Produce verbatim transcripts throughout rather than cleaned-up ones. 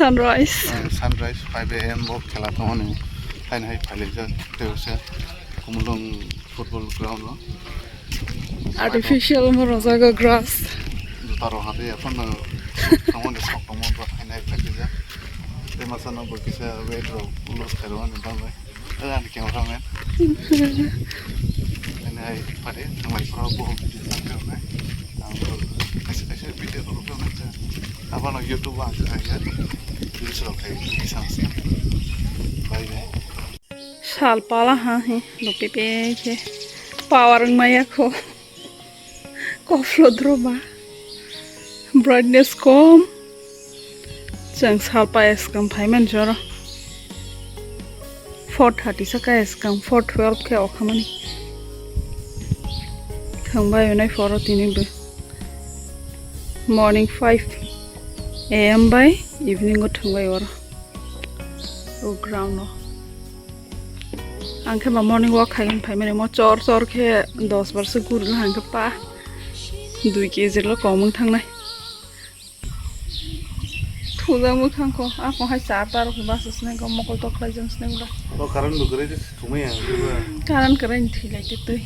Sunrise. Ah, sunrise five a m bo khela tongmani. Haino hai phailaijak tei se Khumulwng football ground o. Artificial mo rwjago grass. Juta rok hade ya phano tongmani sok tongmani rok haino hai phailaijak. Tei masa no bo kisa weight rok lose khairokmani bagwi. Ani cameraman. Ani hai pare, ang lai pro bo video sa khe nai. Ang kaisa kaisa video rok nai. Abano YouTube ang khe ya. Reels rok khai ni sang sing. Bye bye. Sal pala ha he, lope pe khe. Power wng maya kho. Koflo droba. Brightness kom. Chwng salpa eskam phaimani jora. Four thirty saka eskam, four twelve khe okhamani. Thwngbai unai foro tini bo. Morning five a m bai evening o thwngbai oro. O ground o. Ang khe ba morning walk khai phaimani mo chor chor khe dos bar se gurna hang khe pa dui kg lo kom wng thangnai. Thujak mwkhang kho, ako hai char ta rok basa sinai kho, mokol tok khlai jang sinai ulo. O current bo kwrwi khe thumai ang khe ba. Current kwrwi ni thwi lai te twi.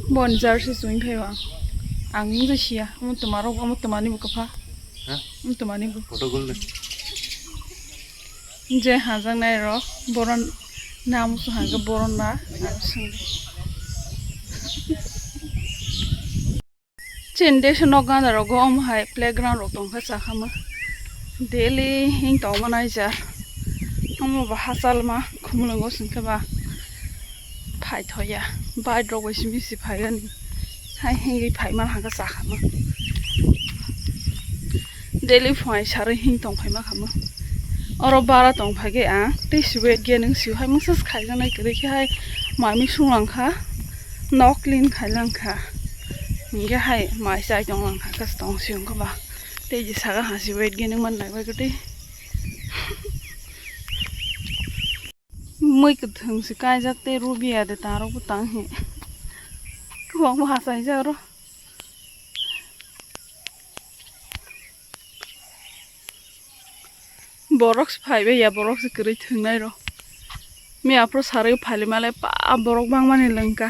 Bon jersey chumui phai o ang. Ang wng je sia, omo twma rok, omo twma ni bo kwpha. Ha? Omo twma ni bo. Photo gol le. Je hajak nai rok, boron nam su hang khe boron na, aro sing. Chini desh o nok gana rogo omo hai playground rok tong kha, cha kha ma daily hing tong ma nai ja. Omo ba hachal ma Khumulwngo sing khe ba phai thoya, bike rok bai simi si phai ani hai hingwi phai ma hang kha, cha kha ma daily phai sarwi hing tong phai ma kha ma. Oro bara tong phai khe ang tei si weight gain wng si hai mungsa khai jak nai kwrwi khe hai mai mui sung lang kha. Nok clean khai lang kha. Hingke hai mai chai tong lang kha, kas tong si wngkha ba. Tei je saka ha si weight gain wng man nai bai kwtwi. Mui kwthwng si kaijak tei rubi ya de tang rok bwtang hi. Kwbangma ha chaijak oro. Borok se phai bai ya, borok se kwrwi thwngnai rw. Miya phuru sarwi phai lai ma lai pa borok bangmani lwngkha.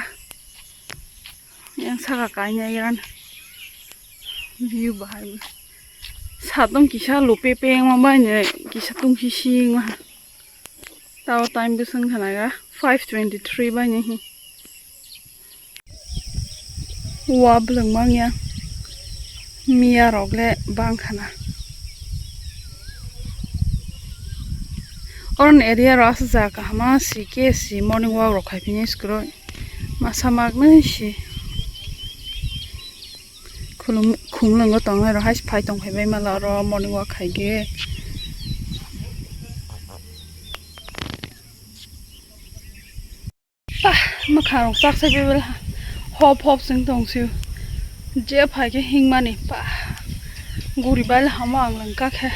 Yang saka kainai yan view bahai. Satung kisa lupe pengma bai ne kisa tungsi singma. Tao time bwswng khana ga five twenty three bai ne hi. Wa bwlwng mangya miya rok le bang khana. Oron area ro aswk jaga kahama si ke si morning walk rok khai phini skwrwi masa mak nai si. Khulum-, khumlwngo tongnai rok hai phai tong phai bai mala oro morning walk khai ge. Pah, mwkhang rok chak sai bebel hop hop sing tong sio. Je phai khe hingmani, pah, guri bai hamo ang langka khe.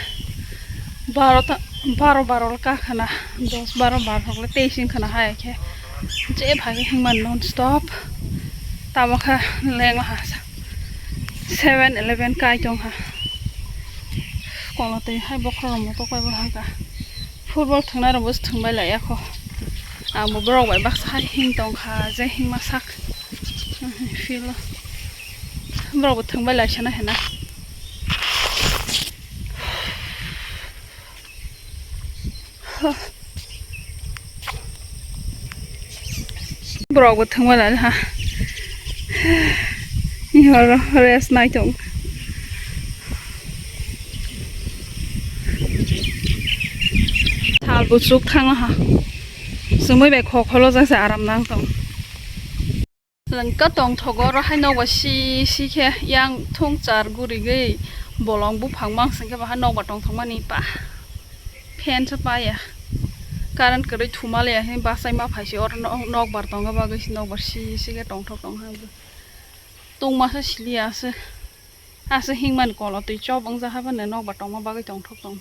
Baro ta, baro baro le ka khana, dos baro baro le tei sing khana hai khe. Je phai khe hingmani non stop. Tamo khe leng ha seven eleven kai tong ha. Kono twi hai bokhorok motok bai bo hangka. Football thwngnai rokbo se thwngbai lai ya kho. Ang bo borok bai baksa hai hing tong kha, je hingma sak. Field o. Borok bo thwngbai lai sana hena. Borok bo thwngbai lai ha. Ihoro rest nai tong. Sal bo chuk thango ha. Chumui bai khokholo jak se aram nang tong. Lengka tongthogo oro hai nokbar si si khe yang thung char gurigwi bolong buphang mang sing khe bahai nokbar tongthokmani pa. Fan se paya. Current kwrwi thuma le ya hwnwi bachai ma phai se oro nok, nokbar tongna bagwi se nokbar si si khe tongthok tong ha. Tungma se sili ya se. Aswk hingmani kolo twi chop wngjak hai phano nokbar tongma bagwi tongthok tong.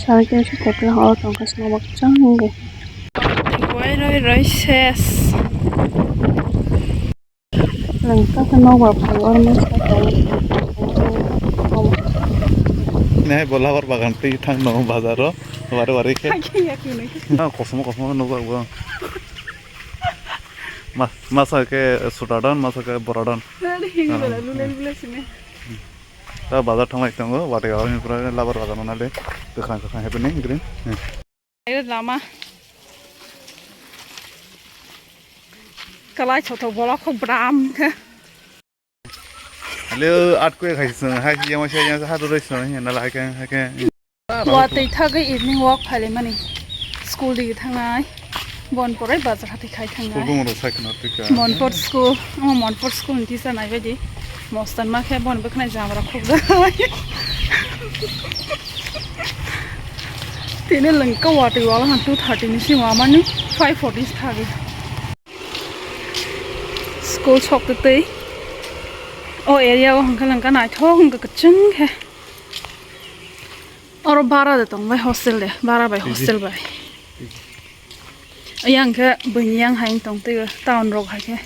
Sawi khe se kotor horo tongkha swnamok chang wngwi. Twi roi roi ses. Nwng kha khe nokbar phai oro masa tong. Nai bo labar bagan twi thang no bazaro wari wari khe. Hai khe ya khe nai. Na kosom kosom no ba bo. Ma masa ke sudadon, masa ke boradon. Nari hingi bela lule lule sini. Ta bazar thanglai tongo, wati ga ni pura labar bagan nale. Kwkhwrang kwkhwrang happening green. Lama. Kalai thothok bolok kho bram khe. Hello, at kue khai sung, hai yang masya yang sah tu roi sung, yang nala hai kan, hai kan. Watwi thagwi evening walk phailaimani. School digi thangnai. Bon porai bazar hathai khai thangnai. School bung rok sai khna twi ka. Monfort school, omo Monfort school ni teacher nai baidi. Mostan ma khe bon bwkhnai jamra khukjak. Tini lengka watwi wala han two thirty ni simi wamani five forty thagwi. School sok twi twi. O area o hwnkhe lengka naithok wngkha kwchwng khe. Oro bara de tong bai hostel de, bara bai hostel bai. Yang khe buini yang hai tong twi town rok hai khe.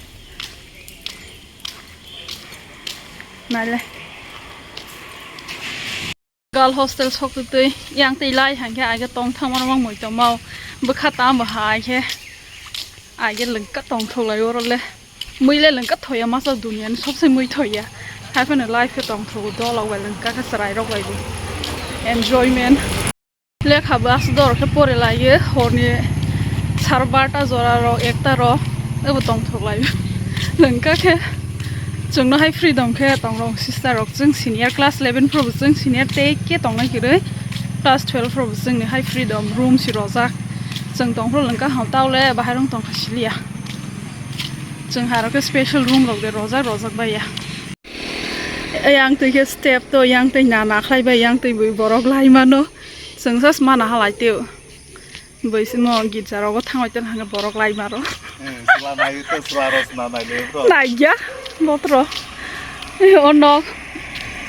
Naile. Girl hostel sok twi twi yang twi lai hai khe age tong thang mano mang mui tong mau. Bwkha tam bo hai khe. Age lengka tong thok lai oro le. Mui le lengka thoya masa duniya ni sobse mui thoya. Hai phano life khe tong thok dol ok bai lengka khe chwrai rok bai bo. Enjoyment. Lekha bo aswk dor khe pore laiyo, horni sar barta jora rok, ekta rok, ebo tongthok laiyo. Lengka khe chwngno hai freedom khe tong rok sister rok, chwng senior class eleven phuru bo chwng senior tei khe tongnai kwrwi, class twelve phuru bo chwngni hai freedom room si rojak. Chwng tong phuru lengka ham tao le bahai rok tong kha siliya. Chwng hai rok khe special room rok de rojak rojak baiya. Yang twi khe step to, yang twi na na khlai bai, yang twi bui borok lai mano. Chwng just mana halai teo. Bui simo girja rogo thangoi tong hwnba borok lai maro. Eh, sla nai to sla ros na nai le bro. Nai ya, botro. Eh, ono,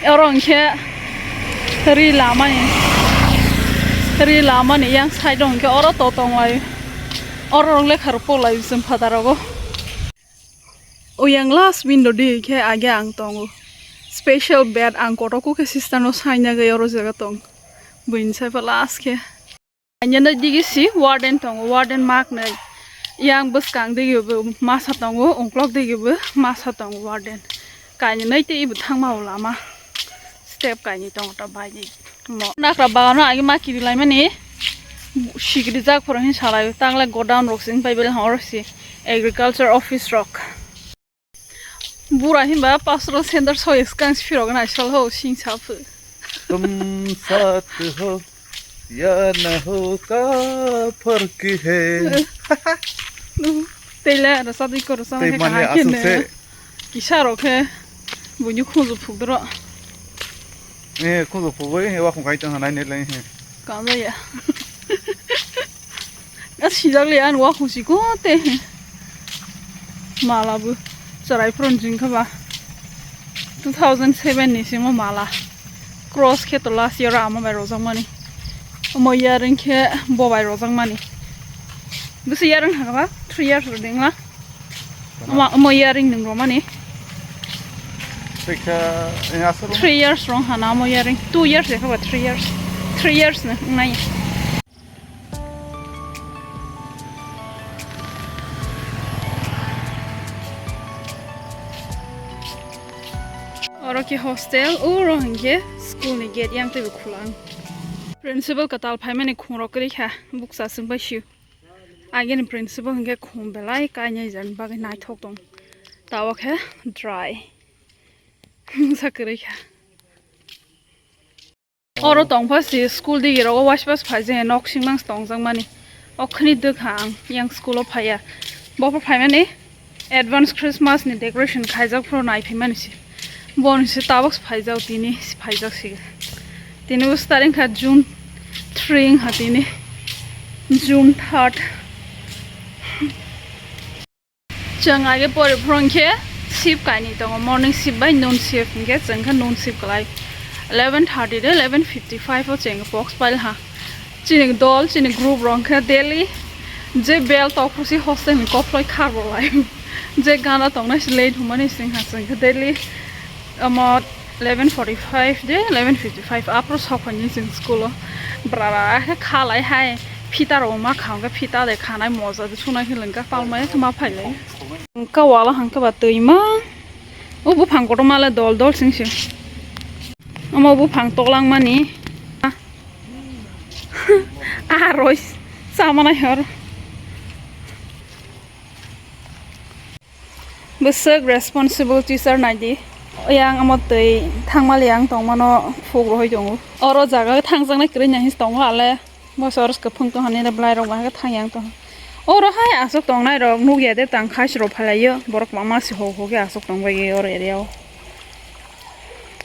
oro hwnkhe ri lamani. Ri lamani yang side o hwnkhe oro to tong lai. Oro rok lekha rok po lai bising phada rogo. O yang last window di khe age ang tongo. Special bed ang kotor khe sister no saina gai oro jaga tong. Buini sai pa last khe. Anya nai digi si warden tongo, warden mak nai. Yang bwskang digi bo masa tongo, ungklok digi bo masa tongo warden. Kainwi nai tei bo thangma o lama. Step kainwi tongo ta bai di. Mo nakra bagano agi ma kiri lai mani. Sikiri jak phoro hin salai tangle godown rok sing pai bele hor si agriculture office rok. Bura hin ba pasro center so skang si phirok nai sal ho sing sa phu. Tum sat ho ya na ho ka phar ki hai. Tei le rasa dui ko rasa Tei ke mani kaham asuk kene. Se. Kisa rok khe buini khunju phukdoro. Eh, khunju phugwi he wakhung kai tong hanai ne lai he. Kama ya. A sijak le an wakhung si ko te. Mala bu charai pron jing kha ba. Two thousand seven ni simo mala. Cross khe to last year ama bai rojak mani. Omo earring khe bo bai rojak mani. Bisi earring ha ba three years roding la. Ama, ama earring nung romani. Teka, eh, asal. Three years rong hana ama earring. Two years ya kaba three years. Three years na nai. Oro ki hostel, oro hingke school ni gate yang tebo khulang. Principal katal phaimani khungrok kwrwi kha, bukcha swng bai sio. Agini principal hingke khum belai kainai jani bagwi naithok tong. Tawa khe dry. Sa kwrwi kha. Oro tongpha si school digi rogo waispas phai je nok singmang tongjak mani. Okhni dwkha ang yang school o phaiya. Bopha phaimani advance Christmas ni decoration khaijak phro nai phaimani si. Boni si tabuk phaijak tini phaijak si. Tini bo starting kha June three wngkha tini. June third. Chwng age pore phuru hwnkhe shift kainwi tongo, morning shift bai noon shift hwnkhe chwng khe noon shift kwlai. Eleven thirty de eleven fifty five o chwng box pail ha. Chini dol, chini group rok hwnkhe daily je bell tok phusi hostel ni koploi khar bo lai. Je gana tongnai se late hwnmani sing ha chwng khe daily omo Eleven forty-five de, eleven fifty-five apro sok phai ni chwng school o. Brara khe khalai hai, phita rok ma kha, hwnkhe phita de khanai moja de sunai khe lengka palmai khe ma phailai. Hwnkhe wala hwnkhe ba twi ma. O buphang kotorma le dol dol sing se. Omo buphang toklang mani. Ah, roi sama nai hor. Bwswk responsible teacher nai di. Yang omo twi thangmali yang tongmano phuk rohoi tongo. Oro jaga o thangjaknai kwrwi nai hinwi tongo ale. Bo chorus kwphwng tong hani belai rok bahai khe thang yang tong. Oro hai aswk tongnai rok nukya de tang khai se rok phailaio. Borok kwbangma se ho ho khe aswk tong bai oro area o.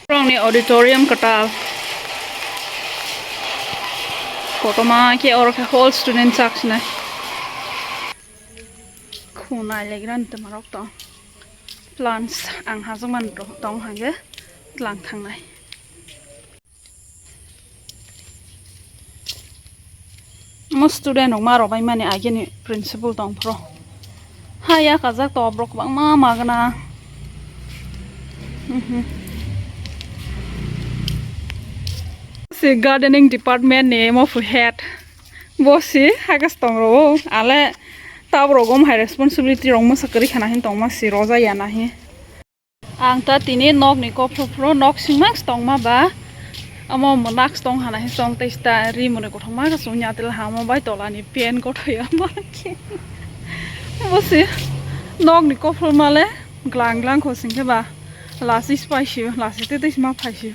Borokni auditorium kwtal. Kotorma khe oro khe hall student chak sinai. Khunai legrani twmarok tong. Plants ang hajwkmani tong hangkhe tlang thangnai. Omo student rok ma rwbaimani ageni principal tong phro. Ha ya kajak to borok kwbangma magna. Mhm. Si gardening department ni omo phu head. Bo si hagas tong rwo ale tabuk rok om hai responsibility rok masa kwrwi khana hin tongma si roja ya nahi. Ang ta tini nok ni kophro phro nok singma tongma ba amo monak tong hana hin tong tei sta ri mone kothoma ka sunya tel hamo bai tola ni pen kothoi ama khe. Bo si nok ni kophro male glang glang kho sing khe ba lasi spai si lasi te tei ma phai si.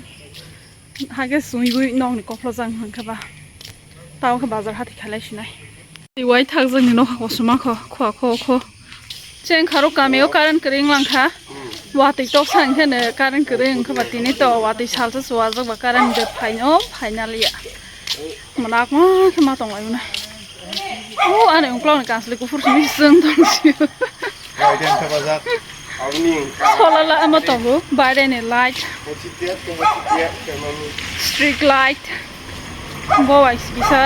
Hake sungwi nokni kophlo jang hwnkhe ba. Tamo khe bazar hati khalai sinai. Tei wai thakjakni nokha kosom kho, khua kho kho. Cheng kharo kamio current kwrwi wng langkha. Watwi toksa hwnkhe no current kwrwi wngkha ba tini to watwi salsa chuwajak ba current de phaino phainaliya. Mwnakma khe ma tonglaimano. O ani uklokni kansli kuphur simi chwng tong sio. Light and kabajak. Solala ama tongo, baireni light. Street light. Bo bai kisa.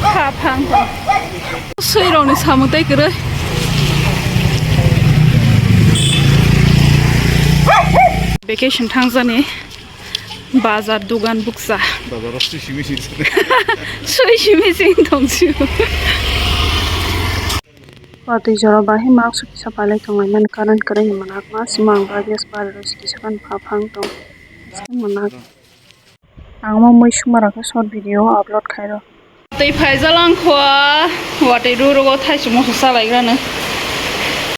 Kha phang tong. Sui rokni samung tei kwrwi. Vacation thangjani. Bazar dogan buksa. Bazar o sui simi sing sani. Sui simi sing tong sio. Watwi jora bahai mask kisa palai tonglaimani current kwrwi ni mwnakma sima ang radius bari rw siki sakan pha phang tong. Mwnakma. Ang mo mui sumara khe short video upload khairo. Tei phaijak lang khua, watwi ru rogo thaichuk moso chalaigrano.